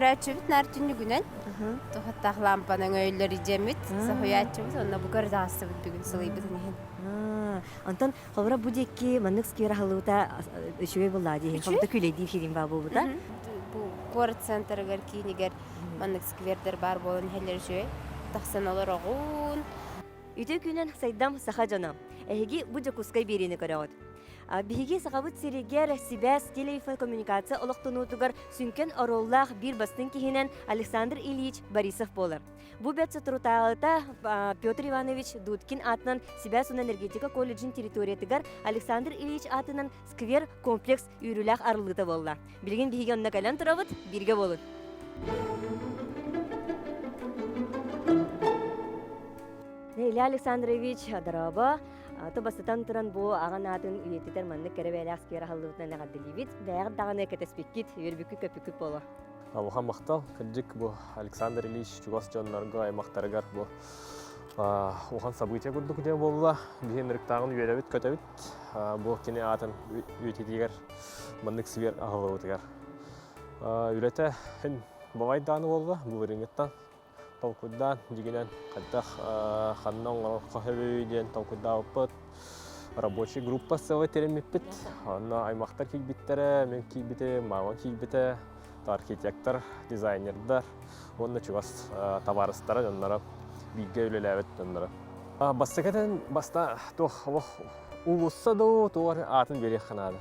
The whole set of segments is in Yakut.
Көрөөччүбүт наар түннүгүнэн туһаттаах лампанан өйүллэр дьэммит, соһуйааччыбыт уонна бу көрө таҕыстыбыт бүгүн сылыйбытын иһин. Онтон холобура бу диэки маннык сквер аһыллыбыта үчүгэй буоллаа дии. Холобура күлэйдии фильм баа буолбута. Бу куорат центрыгар киинигэр маннык сквердэр баар буолан иһэллэр үчүгэй. Тахсан олороҕун. Үтүө күнүн сайдам саха дьоно. Эһиги бу Дьокуускай биэриини көрөҕүт. Биһиги Сахабыт сиригэр сибээс, телеинфокоммуникация олохтонуутугар сүҥкэн оруоллаах биир бастыҥ киһинэн Александр Ильич Борисов буолар. Бу бэрт соторутааҕыта Петр Иванович Дудкин аатынан сибээс уонна энергетика колледжын территориятыгар Александр Ильич аатынан сквер комплекс үөрүүлээх арыллыыта буолла. Билигин биһиги онно кэлэн турабыт, бииргэ буолун. Илья Александрович, дорообо. То бастатан туран бу аҕан аатын үйэтитэр маннык кэрэ бэйэлээх сквер аһыллыбытынан эҕэрдэлиибит. Бэйэҕит даҕаны кэтэспиккит, үөрбүккүт-көппүккүт буолуо. Улахан махтал. Кырдьык бу Александр Ильич чугас дьоннорго, аймахтарыгар бу улахан событие курдук диэн буолла. Биһи ынырыктааҕын үөрэбит, көтөбүт. Бу кини аатын үйэтитигэр маннык сквер аһыллыбытыгар. Үлэтэ бабайдааны буолла былырыыҥҥыттан толкуйдаан дьигинэн хайдах ханна оҥорорго сөбүй диэн толкуйдаабыппыт. Рабочий группа сыала тэриммиппит. Онно аймахтар киирбиттэрэ, мин киирбитим, мама киирбитэ, архитектор, дизайнердар уонна чугас табаарыстара дьонноро бииргэ үлэлээбит дьонноро. Бастакытын баста туох олох уулусса дуу туох аатын биэриэххэ наада.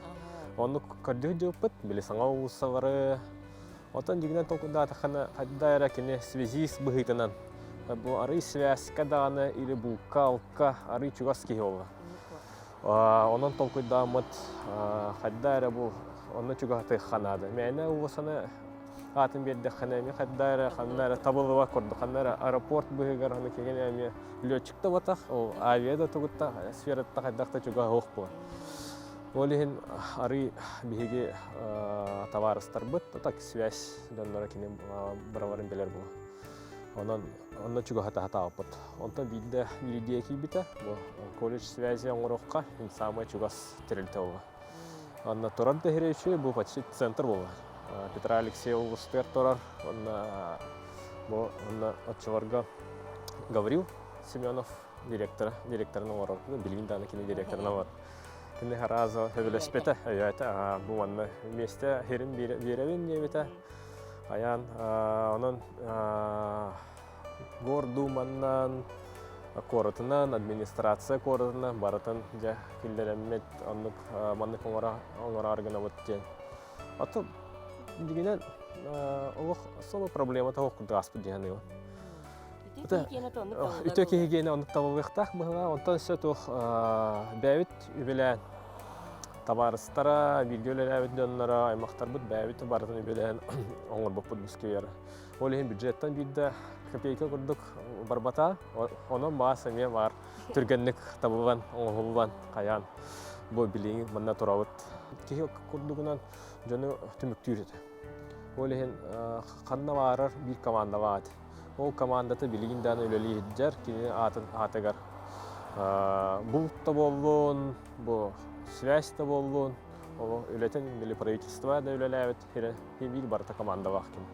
Оннук көрдүү дьыппыт, били саҥа уулуссалары Оттон дьигинэн толкуйдаатаххына, хайда эрэ кини связист быһыытынан бу арый связка даҕаны или булка-алка арый чугас киһи буолла. Онон толкуйдааммыт хайда эрэ бу онно чугаһатыахха наада. Мээнэ уулуссаны аатын биэрдэххинэ эмиэ хайда эрэ ханна эрэ табыллыбат курдук ханна эрэ аэропорт быһыгар аны кигин эмиэ летчик да батах ол авиа да тугутта сфератта хайдах да чугаһыах буолар. Ол иһин арыы биһиги табаарыстарбыт, так связь дьонноро кини быраларын билэр була. Онон онно чугаһата сатаабыппыт. Онтон биирдэ Лидия киирбитэ, бу колледж связи оҥоруохха самый чугас тэрилтэ буолла. Онно турар да үчүгэй, бу почти центр буолла. Петра Алексеева улуустугар турар, онно бу онно оччолорго Гаврил Семенов директора, директорын оҥорор. Билигин даҕаны кини директорын оҥорор. Кини сразу сөбүлэспэтэ, өйөөтө, бу манна миэстэ сирин биэрэбин диэбитэ. Айаан онон Гордуманнан, куоратынан, администрация куоратынан барытын дьэ киллэрэммит оннук маннык оҥороору гынабыт диэн. Ото дьигинэн олох особо проблемата суох курдук ааспыт дии саныыбын. Үтүө киһи гиэнэ оннук табыллыахтаах быһыылаах. Онтон өссө туох бэйэбит үбүлээн табаарыстара, бииргэ үлэлээбит дьонноро, аймахтарбыт бэйэбит барытын үбүлээн оҥорбуппут бу Ол иһин бюджеттан биирдэ копейка курдук барбата. Онон баас эмиэ баар түргэнник табыллан, оҥоһуллан, хайаан бу билиҥи манна турабыт. Киһи курдугунан дьону түмүктүүр этэ. Ол иһин ханна баарар биир командалаах этэ. Ол командата билигин даҕаны үлэлии сылдьар, кини аатын аатыгар булт да буоллун, бу связь да буоллун, ол үлэтин били правительство да үлэлээбит сирэ биир барыта командалаах кини.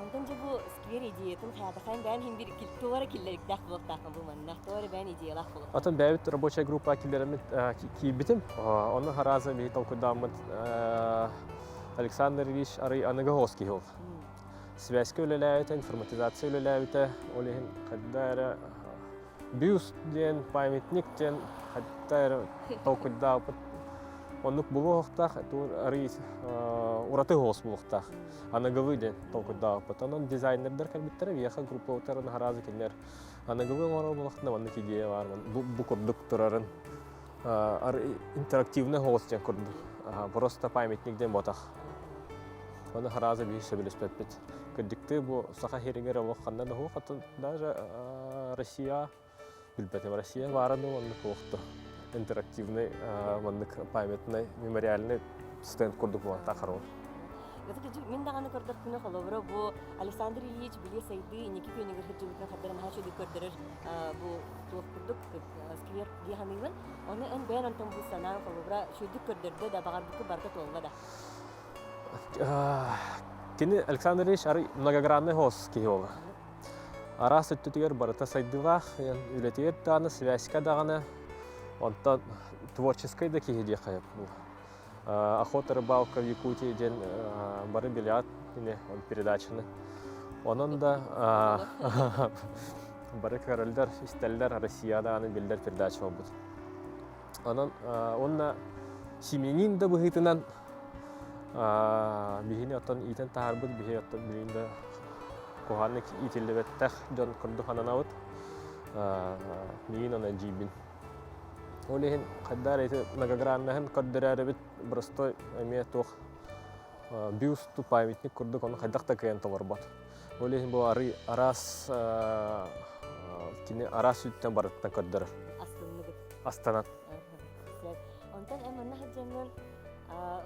Онтон дьэ бу сквер идеятын хаатахаан бэйэн иһин бир туора киллэриктээх буолуохтааххын бу манна туора бэйэн идеялаах буолуохтаах. Отон бэйэбит рабочая группа киллэреммит киирбитим. Онно харааза биһи толкуйдааммыт Александр Ильич арый аныгы оҕус киһи ол. Связька үлэлээбитэ, информатизация үлэлээбитэ, ол иһин хайда эрэ бюст диэн, памятник диэн хайда эрэ толкуйдаабыт. Оннук булуохтаах, арый ураты оҕус булуохтаах. Аныгылыы диэн толкуйдаабыппыт. Онон дизайнердар кэлбиттэрэ, биһиэхэ группабытыгар араазы кинилэр аныгылыы оҥорор буоллахтарына маннык идея баар, бу курдук турарын интерактивный оҕус диэн курдук. Просто памятник диэн буотах. Оны сразу биир сөбүлэспэппит. Кырдьыктыы бу саха сиригэр олох ханна да суох, даже Россия билбэтим Россия баара да оннук суохту. Интерактивный маннык памятный мемориальный стенд курдук буолан ол. Мин даҕаны көрдөхпүнэ холобура бу Александр Ильич били сайдыы инники күөнүгэр сылдьыбытын хардарын наһаа үчүгэй көрдөрөр бу туох курдук сквер дии саныыбын. Ону эн бэйэн онтон бу санаан холобура үчүгэйдик көрдөрдө да баҕарбыккы барыта туолла да. Кини Александр Ильич арый многогранный хоос киһи буолла. Араас өттүтүгэр барыта сайдыылаах, үлэтигэр даҕаны, связька даҕаны, онтон творческай да киһи диэххэ сөп. Охота рыбалка в Якутии диэн бары билиат передачаны. Онон да бары көрөллөр, истэллэр Россия даҕаны биллэр передача буолбут. Онон уонна семьянин да быһыытынан биһини оттон иитэн таһаарбыт биһи оттон билигин да куһаҕаннык иитиллибэттэх дьон курдук ананабыт. Миигин онон дьиибин. Ол иһин хайдаар ити многограннаһын көрдөрөөрүбүт простой эмиэ туох бюсту памятник курдук ону хайдах да кыайан толорбот. Ол иһин бу арый араас кини араас үттэн барыттан көрдөрөр. Астынныгыт. Астанан. Онтон эн манна сылдьаҥҥын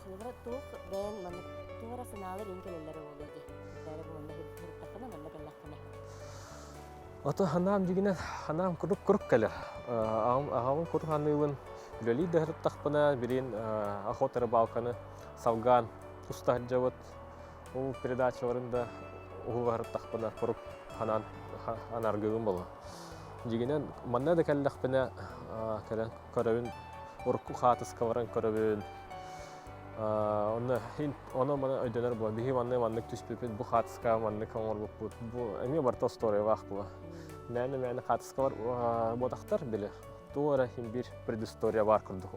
холобура туох бэйэн маннык туох эрэ санаалар иҥ кэлэллэрэ буолуо дии. Бэйэ бу манна сырыттаххына манна кэллэххинэ. Ото ханаам дьигинэн ханаам курук курук кэлэр. Аҕам курук ханыыбын үлэлии да сырыттахпына билин охота рыбалканы салгаан уста сылдьабыт. Ол передачаларын да уһуга сырыттахпына курук ханаан анаргыыбын буолла. Дьигинэн манна да кэллэхпинэ кэлэн көрөбүн урукку хаатыскаларын көрөбүн. Онно Ону маны өйдөнөр буолан, биһи манны маннык түспүппүт, бу хаатыска маннык оҥорбуппут. Бу эмиэ барыта остуоруйалаах була. Мээнэ-мээнэ хаатыскалар буотахтар били. Туох эрэ иһин биир предыстория баар курдук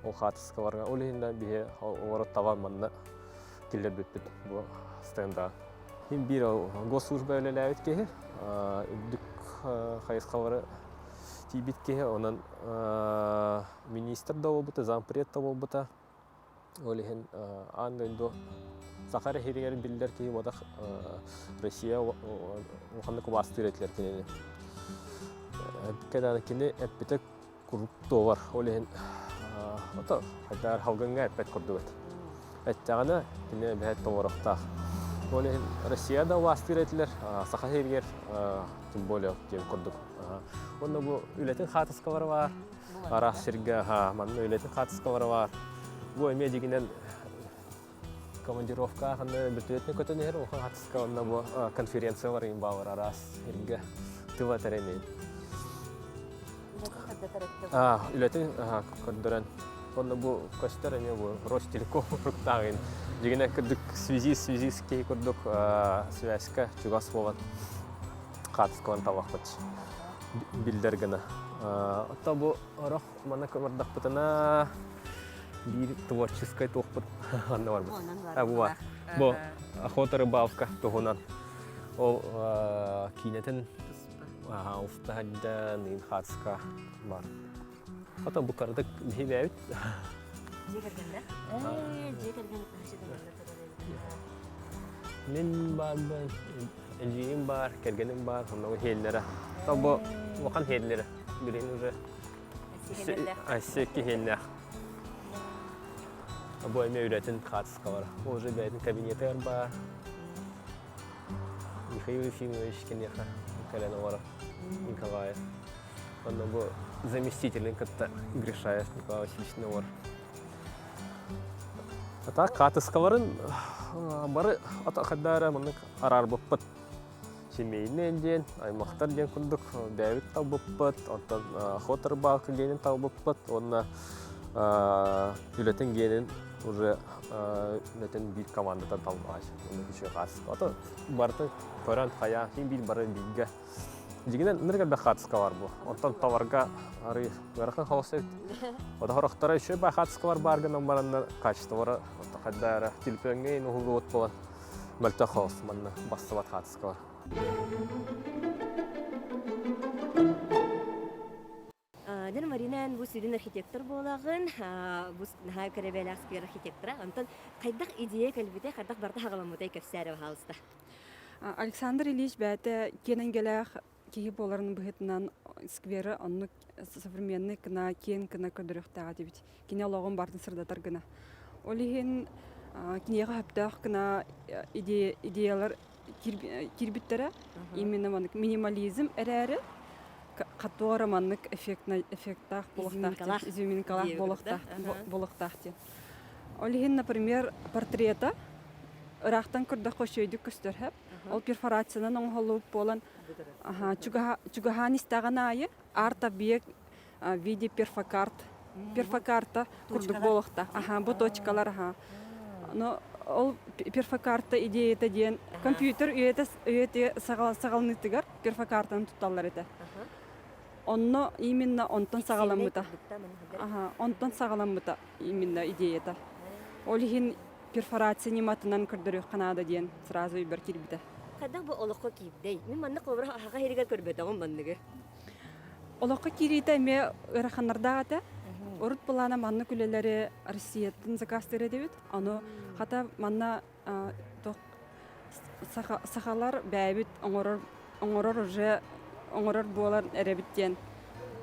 ол хаатыскаларга. Ол иһин да биһи олору табан манна киллэрбиппит бу стендаҕа. Иһин биир ол госслужба үлэлээбит киһи, үрдүк хайысхалары тиийбит киһи, онон министр да буолбута, зампред да буолбута. Ол иһин аан дойду саха эрэ иһигэр биллэр киһи буотах Россия улаханнык убаастыыр этилэр кинини. Кэнэ кини эппитэ куруук туолар. Ол иһин ото хайдаар халгыҥҥа эппэт курдук эт. Эттэҕинэ кини эбэһээт толоруохтаах. Ол иһин Россия да убаастыыр этилэр, саха сиригэр тем более диэн курдук. Уонна бу үлэтин хаатыскалара баар. Араас сиргэ манна үлэтин хаартыскалара баар. Бу эмиэ дьигинэн командировка ханна бөртөлүөтүнэн көтөн иһэр улахан хаартыска онно бу конференциялар иһин баалар араас сиргэ тыл этэр эмиэ. Үлэтин көрдөрөн онно бу көстөр эмиэ бу Ростелеком уруктааҕын дьигинэн кырдык связист связист киһи курдук связька чугас буолан хаартыскаларын талахпыт биллэр гына. Оттон бу орох манна көмөрдөхпүтүнэ биир творческай туохпут анна барбыт. Бу бар. Бу охота рыбалка туһунан. Ол киинэтин уста ныын хаатыска бар. Ото бу кырдык биһи бэйэбит. Дьиэ кэргэннэр? Дьиэ кэргэн Мин баарбын, эдьиийим баар, кэргэним баар, онно иһиэллэрэ. Бу улахан иһиэллэрэ. Билигин уже икки иһиэннээх. Бу эмиэ үлэтин хаартыскалара. Уже бэйэтин кабинетыгар баар. Михаил Ефимович киниэхэ кэлэн олорор. Николаев. Онно бу заместителин кытта Гришаев Николай Васильевич олорор. А так хаатыскаларын бары хайда эрэ маннык араарбыппыт. Семейный диэн, аймахтар диэн курдук бэйэбит талбыппыт, онтон охота рыбалка диэнин талбыппыт уонна үлэтин гиэнин уже үлэтин биир командата талбаҕач. Онно күчүө хаатыска. Ото барытын көрөн хайаан син биир бары бииргэ Дьиҥинэн ынырык элбэх хаартыска бар бу. Оттон товарга арый ыарахан хаос эбит. Ота хорохторо еще баа хаартыскалар баар гынан бараннар качестволара хайда эрэ телефоҥҥа иһин уһуллубут буолан мөлтөх хаос манна бассыбат хаартыскалар. Дэн Марина эн бу сүрүн архитектор буолаҕын, бу наһаа кэрэбэлээх сквер архитектора. Онтон хайдах идея кэлбитэ, хайдах барыта хаҕаламмытай кэпсээ эрэ баһаалыста. Александр Ильич бэйэтэ киэн эйгэлээх киһи буоларын быһыытынан скверы оннук современный гына, киэн гына көрдөрүөхтээх этибит. Кини олоҕун барытын сырдатар гына. Ол иһин киниэхэ сөптөөх гына идеялар киирбиттэрэ. Именно маннык минимализм эрээри хатуора маннык эффектаах буолуохтаах изюминкалаах буолуохтаах диэн. Ол иһин, например, портрета. ыраахтан көрдөххө үчүгэйдик көстөр сөп. Ол перфорациянан оҥоһуллубут буолан чугаһаан истэҕин аайы арт-объект в виде перфокарт перфокарта курдук буолуохтаах. Аха, бу точкалар аха. Но ол перфокарта идеята диэн компьютер үйэтэ үйэтэ саҕаланыытыгар перфокартаны тутталлар этэ. Онно именно онтон саҕаламмыта. Аха, онтон саҕаламмыта именно идеята. Ол иһин перфорация ньыматынан көрдөрүөххэ наада диэн сразу өйбөр киирбитэ. Хайдах бу олоххо киирдэй? Мин маннык холобура аһаҕа иһигэр көрбөтөҕүм манныгы. Олоххо киириитэ эмиэ ыараханнардаах этэ. Урут былаана маннык үлэлэри Россияттан заказтыыр этибит. Ону хата манна сахалар бэйэбит оҥорор оҥорор уже оҥорор буолар эрэбит диэн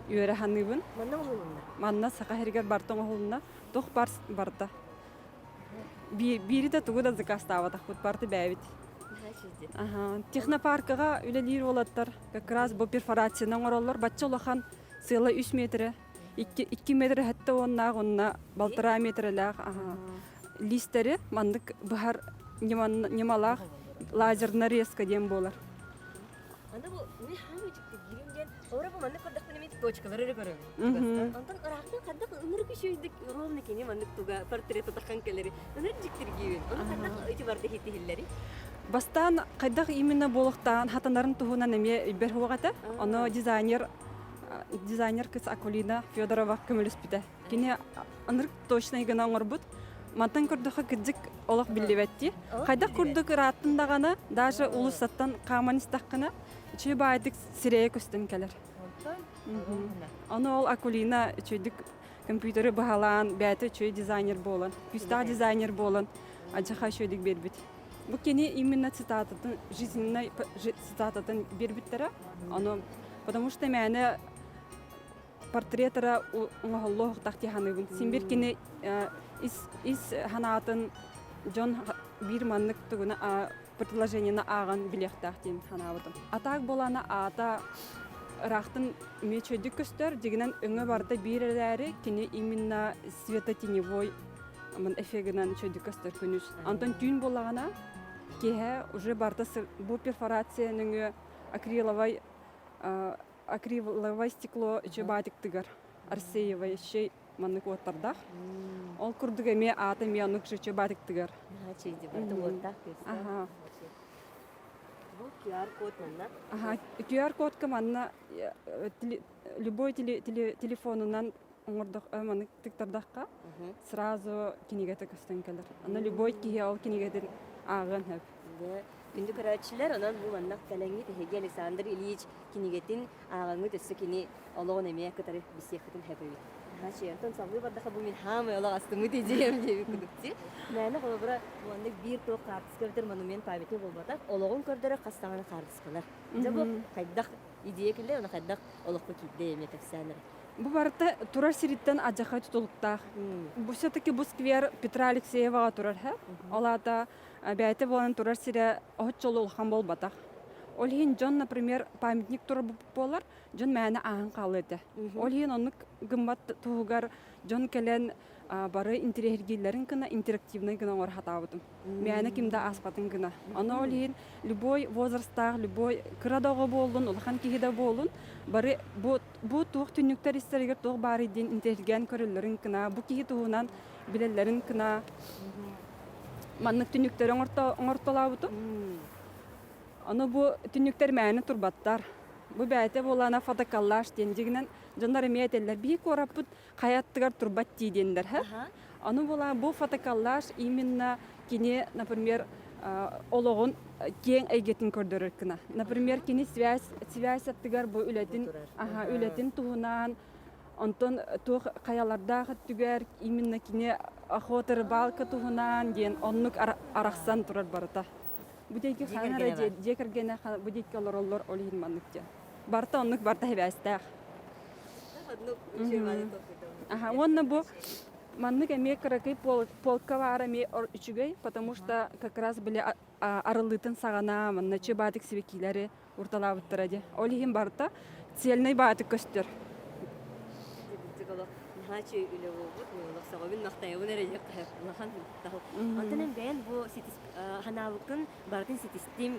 үөрэ саныыбын. Манна оҥоһулунна? Манна саха сиригэр барыта оҥоһулунна. Туох бар барда. Биири да тугу да заказтаабатахпыт барыта бэйэбит. Аха. Технопаркаҕа үлэлиир уолаттар как раз бу перфорацияны оҥороллор. Бачча улахан сыала үс метрэ, икки метр сэттэ уоннаах уонна балтараа метрэлээх аха. Листэри маннык быһар ньымалаах лазерная резка диэн буолар. Аны бу мин хаамыы дьиктиргиирим диэн Ора бу маннык көрдөхпүнэ мин точкалары эрэ көрөбүн. Онтон ыраахтан хайдах ынырык үчүгэйдик ровно кини маннык туга портрет таххан кэлэри ынырык дьиктиргиибин. Ону хайдах ити барда иһитиһиллэри? Бастаан хайдах именно буолуохтааҕын хатанарын туһунан эмиэ өйбөр суох этэ. Ону дизайнер дизайнер кыз Акулина Федорова көмөлөспүтэ. Кини ынырык точнай гына оҥорбут. Мантан көрдөххө кырдьык олох биллибэттии. Хайдах курдук ырааттын даҕаны, даже улуссаттан хааман истэххинэ, үчүгэй баайдык сирэйэ көстөн кэлэр. Ону ол Акулина үчүгэйдик компьютеры баһылаан, бэйэтэ үчүгэй дизайнер буолан, күүстээх дизайнер буолан, адьаха үчүгэйдик биэрбит. Бу кини именно цитататын, жизненной цитататын биэрбиттэрэ. Ону, потому что мээнэ портретара оҥоһуллуохтаах дии саныыбын. Син биир кини ис, ис санаатын дьон биир маннык тугуна предложениены ааҕан билиэхтээх диэн санаабытым. Атаак буолаана аата ыраахтан эмиэ үчүгэйдик көстөр, дьигинэн өҥө барыта биир эрээри, кини именно светотеневой эффегынан үчүгэйдик көстөр күнүс. Онтон түүн буоллаҕына, киэһэ уже барыта бу перфорация нөҥүө акриловай акриловай стекло үчү баатиктыгар Арсеевающий маннык уоттардаах. Ол курдук эмиэ аата эмиэ оннук үчү баатиктыгар. Аха. Бу QR-код манна? Аха, QR-кодка манна любой телефонунан оҥордох маннык тыктардахха сразу кинигэтэ көстөн кэлэр. Аны любой киһи ол кинигэтин ааҕыан сөп. Күндү көрөөччүлэр, онон бу маннык кэлэҥҥит эһиги Александр Ильич кинигэтин ааҕаҥҥыт өссө кини олоҕун эмиэ кытары билсиэххитин сөп эбит. Наһаа Онтон салгыы бардаха бу мин хаамай олох астыммыт идеям диэбит курдук дии. Мээнэ холобура маннык биир туох хаартыска эбэтэр монумент памятник буолбатах, олоҕун көрдөрөр хас даҕаны хаартыскалар. Дьэ бу хайдах идея кэллэ, уонна хайдах олоххо киирдэ эмиэ кэпсээн эрэ. Бу барыта турар сириттэн адьаха тутулуктаах. Бу все-таки бу сквер Петра Алексееваҕа турар һэ. Ол аата бэйэтэ буолан турар сирэ оһоччолу улахан буолбатах. Ол иһин дьон, например, памятник турар буолар, дьон мээнэ ааһан хаалыа этэ. Ол иһин оннук гыммат туһугар дьон кэлэн бары интэриэһиргииллэрин гына интерактивнай гына оҥоро сатаабытым. Мээнэ ким да ааспатын гына. Ону ол иһин любой возрастаах, любой кыра да оҕо буоллун, улахан киһи да буоллун, бары бу, бу туох түннүктэр истэригэр туох баарый диэн интэриэһиргээн көрөллөрүн гына, бу киһи туһунан билэллэрин гына маннык түннүктэри оҥортолообутум. Ону бу түннүктэр мээнэ турбаттар. Бу бэйэтэ буолаана фотоколлаж диэн дьигинэн дьоннор эмиэ этэллэр биһи куораппыт хайа аттыгар турбат дии диэннэр. Ону буолаан бу фотоколлаж именно кини, например, олоҕун киэҥ эйгэтин көрдөрөр гына. Например, кини связь, связь аттыгар бу үлэтин, аха, үлэтин туһунан Онтон туох хайалардаах өттүгэр именно кини охота рыбалка туһунан диэн оннук арахсан турар барыта. Бу диэки хаан эрэ дьиэ кэргэнэ бу диэки олороллор ол иһин маннык диэн. Барыта оннук барыта сибээстээх. Аха, уонна бу маннык эмиэ кыракый полка баара эмиэ үчүгэй, потому что как раз били арыллыытын саҕана манна чыбаатык сибикилэри урталаабыттара дии. Ол иһин барыта цельный баатык көстөр. Наһаа үчүгэй үлэ буолбут. Олох сөҕөбүн, махтайабын эрэ диэххэ улахан махтал. Онтон эн бэйэн бу ситис ханаабыккын барытын ситистим,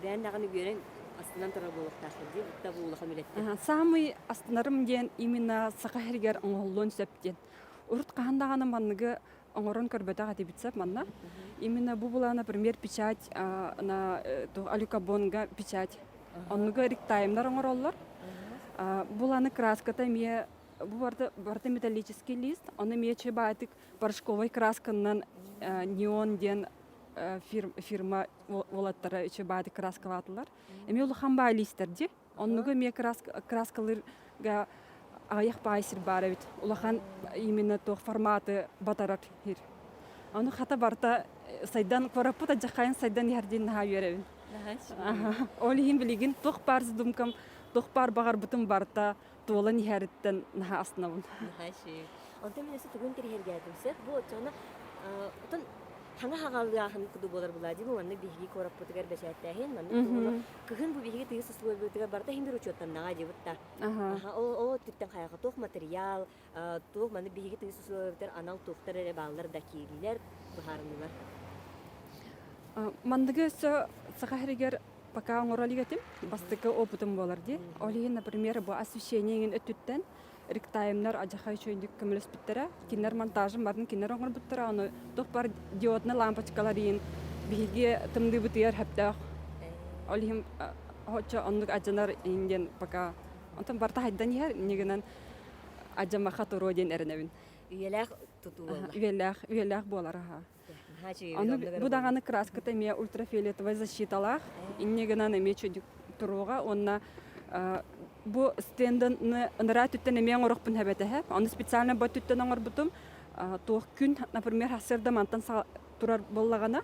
бэйэн даҕаны үөрэн астынан турар буолуохтааххын дии, бутта бу улахан үлэттэн. Саамай астынарым диэн именно саха сиригэр оҥоһуллуон сөп диэн. Урут хаһан даҕаны манныгы оҥорон көрбөтөх этибит сөп манна. Именно бу была, например, печать на алюкобонга печать. Оннуга ректаймнар оҥороллор. Буланы краската эмиэ бу барыта, барыта металлический лист, ону эмиэ чебаатык порошковай красканан неон диэн фирма уолаттара чебаатык краскалаатылар. Эмиэ улахан баай лиистэр дии. Оннуга эмиэ краскалыырга аҕыйах баай сир баар эбит. Улахан именно туох форматы батарар сир. Ону хата барыта сайдан куораппыт адьахайын сайдан иһэр диэн наһаа үөрэбин. Ол иһин билигин туох баар задумкам, туох баар баҕарбытым барыта туолан иһэриттэн наһаа астынабын. Наһаа үчүгэй. Онтон мин өссө тугун тириһэргээтим сөп. Бу оччоҕуна отон хаҥа хаҕалыааһын курдук буолар булаа дии бу маннык биһиги куораппытыгар бэчээттээһин маннык туһуну кыһын бу биһиги тыйыс условиятыгар барыта иһин бир учуоттаннаҕа дии бутта. Ол ол өттүттэн хайаха туох материал туох маннык биһиги тыйыс условиятыгар анал туохтар эрэ бааллар да киирилэр быһаарыннылар. Манныгы өссө саха сиригэр пока оҥоро илик этим. Бастакы опытым буолар дии. Ол иһин, например, бу освещение өттүттэн ректаймнар адьахай үчүгэйдик көмөлөспүттэрэ. Кинилэр монтажын барын кинилэр оҥорбуттара. Ону туох бар диодный лампочкалар иин биһиги тымныыбытыгар сөптөөх. Ол иһин оччо оннук адьанар иин диэн пока онтон барыта хайдан иһэр иннигинэн адьамаха туруо диэн эрэнэбин. Үйэлээх тутуу буолла. Үйэлээх, үйэлээх буолар аха. Ону бу даҕаны краската эмиэ ультрафиолетовай защиталаах, инньэ гынан эмиэ чөдүк туруоҕа уонна бу стенданы ыныраа өттүттэн эмиэ оҥоруохпун эбэтэһэ. Ону специально бу өттүттэн оҥорбутум. Туох күн, например, сарсыарда мантан турар буоллаҕына,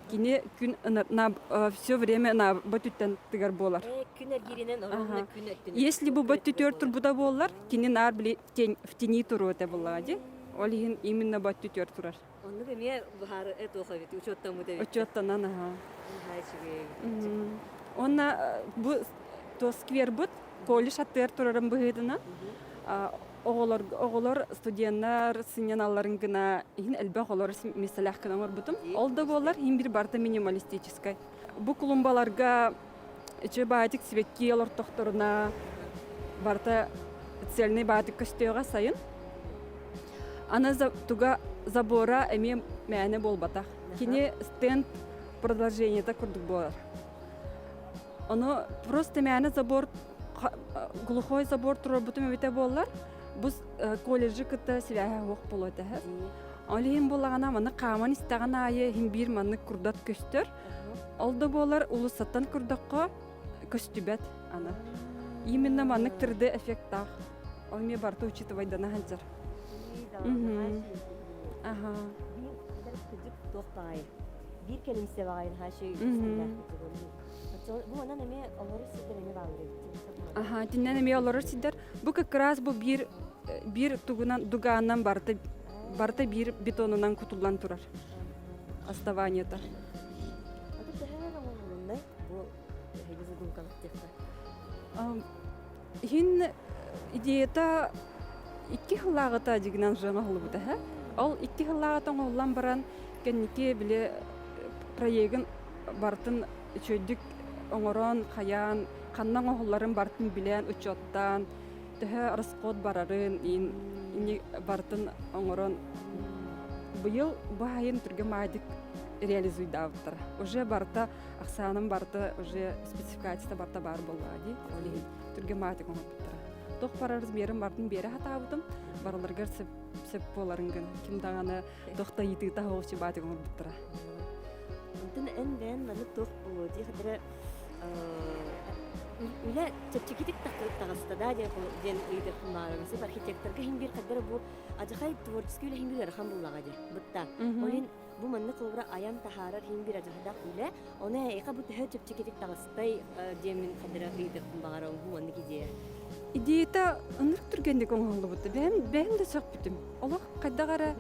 кини күн на все время на бу өттүттэн тыгар буолар. Күн эргииринэн ровно күн өттүнэн. Если бу бу өттүтүгэр турбута буоллар, кини наар били в тени туруо этэ буоллаҕа дии. Ол иһин именно бу өттүтүгэр турар. Оннук эмиэ быһаары туох эбит, учуоттаммыт эбит. Учуоттанан, аха. Наһаа үчүгэй. Уонна бу то сквербут колледж аттыгар турарын быһыытынан оҕолор оҕолор студеннар сынньаналларын гына иһин элбэх олор миэстэлээх гына оҥорбутум. Ол да буоллар иһин бир барыта минималистическай. Бу клумбаларга үчүгэй баатик сибэкки олортохторуна барыта цельный баатик көстүөҕэ сайын. Аны туга забора эмиэ мээнэ буолбатах. Кини стенд продолжениета курдук буолар. Ону просто мээнэ забор глухой забор туруорбутум эбитэ буоллар, бу колледжы кытта свяһа суох буолуо этэ. Ол иһин буоллаҕына маны хааман истэҕин аайы иһин биир маннык курдат көстөр. Ол да буолар улуссаттан көрдөххө көстүбэт аны. Именно маннык 3D эффектаах. Ол эмиэ барыта учитывайдана сылдьар. Аха. Биир туох баҕайы. Биир кэлимсэ баҕайы наһаа Бу онон эмиэ олорор сирдэр эмиэ бааллар эбит. Аха, тиннэн эмиэ олорор сирдэр. Бу как раз бу биир биир тугунан дугаанынан барыта барыта биир бетонунан кутуллан турар основаниета. Аты төһө оҥоһулуннай бу эһиги задумкалык диэххэ? Иһин идеята икки сыллааҕыта дьигинэн уже оҥоһуллубута һэ. Ол икки сыллааҕыта оҥоһуллан баран кэнники били проегын барытын үчүгэйдик оҥорон, хайаан, ханна оҥоһулларын барытын билэн, учуоттаан, төһө расход барарын ини барытын оҥорон быйыл бу айын түргэн маайдык реализуйдаабыттара. Уже барыта ахсааным барыта уже спецификацията барыта баар буоллаҕа дии. Ол иһин түргэн маайдык оҥорбуттара. Туох барар размерын барытын биэрэ сатаабытым, барыларыгар сөп, сөп буоларын гына. Ким даҕаны туох да ыйытыыта суох баатык оҥорбуттара. Онтон эн бэйэн маннык туох буолуо дии хатыра үлэ чэпчэкитик таҕыста да диэн ыйытыахпын баҕарабын. Сып архитекторга иһин биир хаддара бу адьахай творческий үлэ иһин биир ыарахан буллаҕа дии. Бытта. Ол иһин бу маннык холобура айан таһаарар иһин биир адьахайдаах үлэ. Оны эйиэхэ бу төһө чэпчэкитик таҕыстай диэммин хаддара ыйытыахпын баҕарабын бу маннык идея. Идеята ынырык түргэнник оҥоһуллубута. Бэйэм бэйэм да сөхпүтүм. Олох хайдах эрэ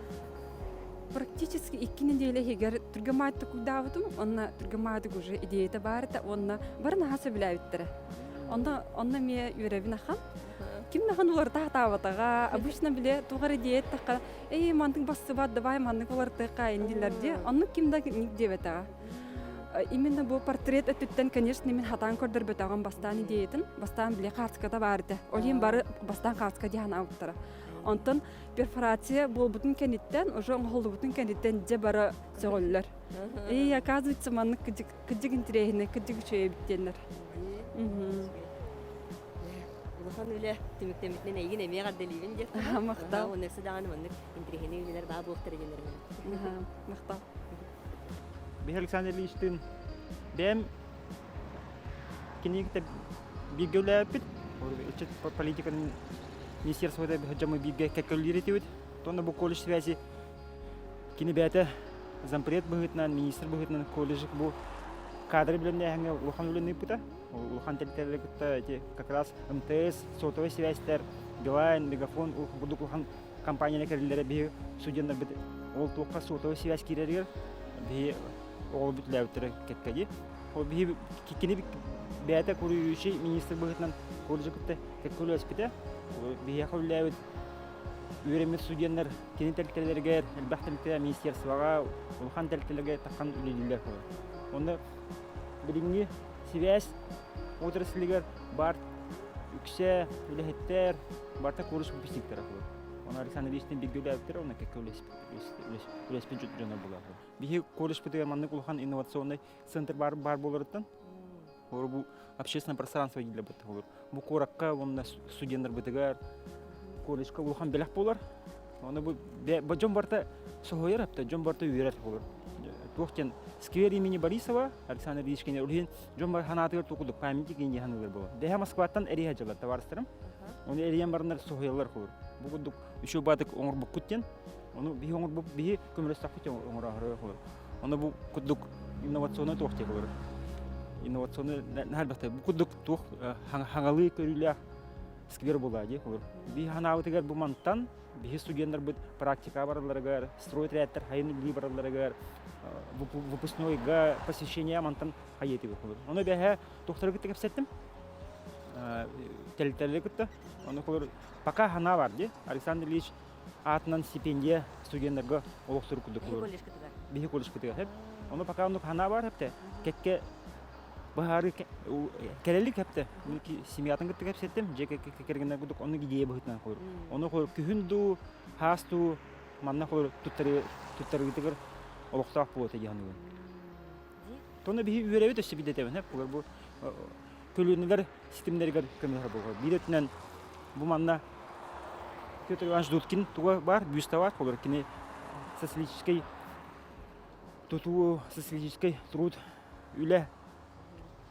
практически икки неделя иһигэр түргэн маайдык куйдаабытым уонна түргэн маайдык уже идеята баар этэ уонна бары наһаа сөбүлээбиттэрэ. Онно онно эмиэ үөрэбин ахан. Ким дахан уларыта сатаабатаҕа, обычно биле туох эрэ диэтэххэ, эй мантык бассыбат, давай маннык уларытыахха дииллэр дии. Оннук ким да ник диэбэтэҕэ. Именно бу портрет өттүттэн, конечно, мин хатаан көрдөрбөтөҕүм бастаан идеятын, бастаан биле хаартыската баар этэ. Ол иһин бары бастаан хаартыска диэн аабыттара. Онтон перфорация буолбутун кэнниттэн, уже оҥоһуллубутун кэнниттэн дьэ бары сөҕөллөр. И оказывается, маннык кыдьык кыдьык интэриэһинэй, кыдьык үчүгэй эбит диэннэр. Улахан үлэ түмүктэммитинэн эйигин эмиэ эҕэрдэлиибин диэх Махтал. Уонна өссө даҕаны маннык интэриэһинэй үлэлэр баа буолуохтара диэн эрэнэбин. Махтал. Биһи Александр Ильичтыын бэйэм киниги бииргэ үлэлээбиппит. Ыччат политикатын министерствота дьоммут бииргэ кэккэлиир этибит. Тонна бу колледж связи Кини бэйэтэ зампред быһыытынан, министр быһыытынан колледжик бу кадры билимнээһиҥҥэ улахан үлэни ыыппыта. Улахан тэрилтэлэри кытта эти как раз МТС, сотовай связьтэр, Билайн, Мегафон курдук улахан компанияны кэриллэрэ биһи студеннарбыт ол туохха сотовай связь киирэригэр биһи оҕолорбут үлээбиттэрэ кэккэди. Ол биһи кини бэйэтэ куруйующий министр быһыытынан колледжы кытта кэккэ үлэлэспитэ. Биһиэхэ үлэлээбит Үөрэммит студеннар кини тэрилтэлэригэр, элбэх тэрилтэ министерствоҕа, улахан тэрилтэлэргэ таххан үлэлииллэр. Онно билиҥҥи сибээс отраслыгар бар үксэ үлэһиттэр барыта курс выпускниктара. Оны Александр Ильичтин бииргэ үлээбиттэр, онно кэккэ үлэспит дьоно буолар. Биһи колледжпытыгар маннык улахан инновационный центр бар, бар буоларыттан Олор бу общественное пространство дииллэр олор. Бу куоракка уонна студеннарбытыгар колледжка улахан бэлэх буолар. Оны бу дьон барыта соһуйар апта, дьон барыта үөрэр олор. Туох диэн сквер имени Борисова Александр Ильич кини улиһин дьон бар ханаатыгар тукулук памятник инди ханыылар буолар. Дэһэ Москваттан эрийэ дьалар товарыстарым. Оны эрийэн бараннар соһуйаллар холор. Бу курдук үчү баатык оҥорбуккут диэн. Ону биһи оҥорбуп биһи көмөлөстөхпүт оҥороохору холор. Ону бу курдук инновационный туох диэх олорор. Инновационный наһаа элбэхтэ. Бу курдук туох хаҥалыы көрүүлээх сквер буолаа дии олор. Биһи ханаабытыгар бу мантан биһи студеннарбыт практика баралларыгар, стройотрядтар хайын үлэлии баралларыгар, выпускнойга посещение мантан хайыатыгар олор. Ону бэһэ туохтары кытта кэпсэттим. Тэрилтэлэри кытта. Ону холор пока ханаа бар дии. Александр Ильич аатынан стипендия студеннарга олохсур курдук биһи колледжпытыгар хэп ону пока оннук ханаа бар хэпте кэкке быһаарыы кэлэлик хэпте семьятын кытта кэпсэттим дьэ кэргэннэр курдук оннук идея быһыытынан холор ону холор күһүн дуу хаас дуу манна холор туттарыытыгар олохтоох буолуо дии саныыбын тону биһи үөрэбит өссө бидэтэбин хэп холор бу көлүөнэлэр ситимнэригэр көмөлөһөр буолуо. Биир өттүнэн бу манна Петр Иванович Дудкин туга бар, бюста бар, холор кини социалистическай тутуу, социалистическай труд үлэ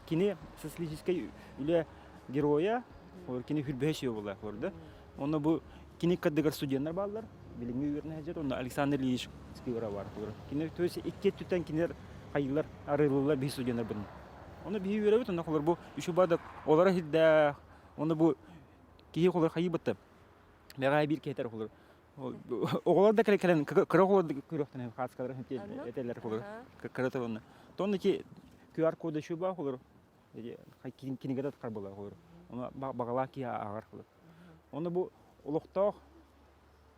кини социалистическай үлэ геройа, холор кини хүрбэһэ сүйө буолла, холор да. Онно бу кини каддыгар студеннар бааллар, билиҥҥи үөрэнэ сылдьар, онно Александр Ильич Сквера бар, холор. Кини то есть икки өттүттэн кинилэр хайыылар, арыылылар биһи студеннарбын. Ону биһи үөрэбит, онно холор бу үчүгэй олоро сирдээх, онно бу киһи холор хайыыбытта. Бэҕэһээ биир киһи этэр холор. Оҕолор да кэлэн кыра оҕолор да көрүөхтэн хааскалара этэллэр холор. Кыра тылынна. Тонна ки QR кода үчүгэй баа холор. Кинигede харбылар холор. Оны бағалаа киһи ааҕар холор. Оны бу олохтоох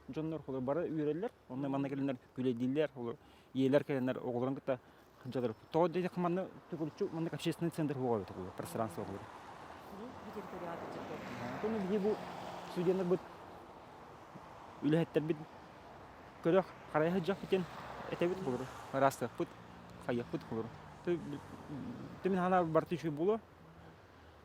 дьоннор холор бары үөрэллэр. Онно манна кэлэннэр күлэйдииллэр холор. Ийэлэр кэлэннэр оҕолорун кытта Дьадыр. Тоҕо диэтэххэ манна төгүрүччү маннык общественный центр буолар пространство буолар. Тону биһи бу студеннарбыт үлэһиттэрбит көрөх харайа сылдьахпыт диэн этэбит холору ыраастыахпыт хайыахпыт холору Түмүн хана барты үчүгэй буолуо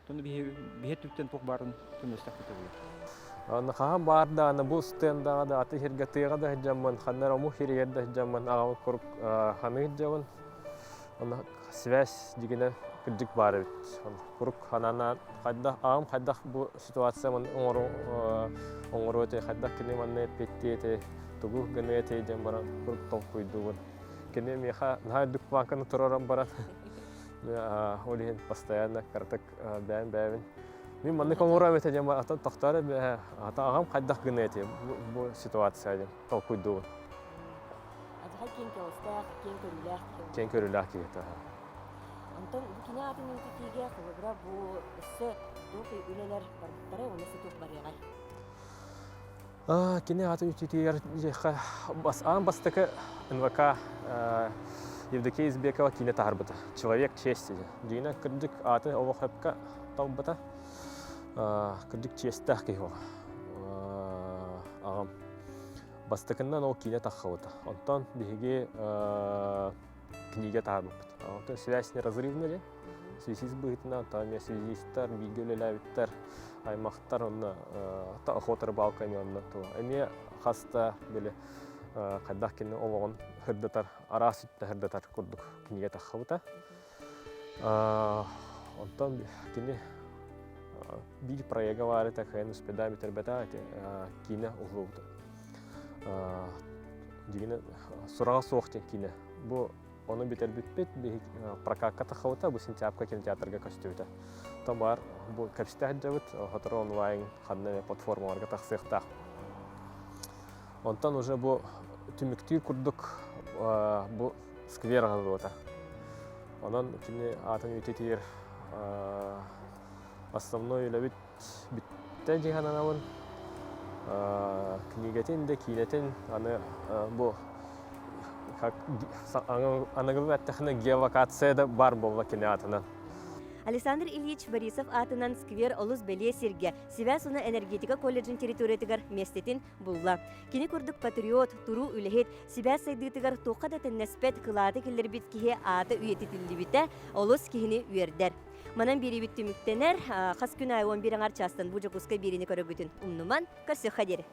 Тону биһи биһи түптэн туох баарын көмөлөстөхпүт буолуо. Аны хаһан баар да аны бу стендаҕа да аты сиргэ тыаҕа да сылдьаммын, ханна эрэ омук сиригэр да сылдьаммын аҕабыт куруук ханыы сылдьабын. Аны связь дьигинэ кырдьык баар эбит. Куруук хананаан хайдах аҕам хайдах бу ситуация оҥору оҥоруо этэй, хайдах кини манна эппиэттиэ этэй, тугу гыныа этэй диэн баран куруук толкуйдуубун. Кини миэхэ наһаа үрдүк планканы туруоран баран Ол иһин постоянно кыратык бэйэм бэйэбин мин маннык оҥором этэ диэн атын тохтоор ата аҕам хайдах гыныа этэ бу ситуация диэн толкуйдуубун. Адьаха киэҥ көҕүстээх, киэҥ көрүүлээх киһи. Киэҥ көрүүлээх киһи этэ. Онтон бу кини аатын үйэтитиигэ холобура бу өссө. Туох үлэлэр барбыттара уонна туох барыаҕай? Кини ааты үтүтүгэр аан бастакы НВК Евдокия Избекова киинэ таһарбыта. Человек чести. Дьиҥинэн кырдьык ааты олох сөпкө талбыта. Кырдьык чиэстээх киһи ол. Аҕам. Бастакыннан ол киинэ таххыбыта. Онтон биһиги книга таһаарбыппыт. Онтон связь неразрывна диэн. Связист быһыытынан там эмиэ связистар, бииргэ үлэлээбиттэр, аймахтар онно охота рыбалка эмиэ онно эмиэ хаста били хайдах кини олоҕун сырдатар, араас өттө сырдатар курдук кинигэ таххыбыта. Онтон кини биир проега баар этэ, кыайан успеда бүтэрбэтэ, киинэ уһулубута. Дьигинэ сураҕа суох диэн киинэ. Бу ону бүтэрбиппит, прокакка таххыбыта, бу сентябрьга кинотеатрга көстүбүтэ. Оттон баар бу кэпсэтэ сылдьабыт, сотору онлайн ханна эмэ платформаларга тахсыахтаах. Онтон уже бу түмүктүүр курдук бу сквер аһыллыбыта. Онон кини аатын үйэтитигэр основной үлэбит бүттэ дии сананабын. Книгэтин да киинэтин аны бу как аныгылыы эттэххинэ геолокация да баар буолла кини аатынан. Александр Ильич Борисов аатынан сквер олус бэлиэ сиргэ, сибээс уонна энергетика колледжын территориятыгар миэстэтин булла. Кини курдук патриот, туруу үлэһит, сибээс сайдыытыгар туохха да тэннэспэт кылааты киллэрбит киһи аата үйэтитиллибитэ олус киһини үөрдэр. Манан биэриибит түмүктэнэр. Хас күн аайы 11 аҥар чаастан бу Дьокуускай биэриини көрөргүтүн умнуман, көрсүөххэ диэри.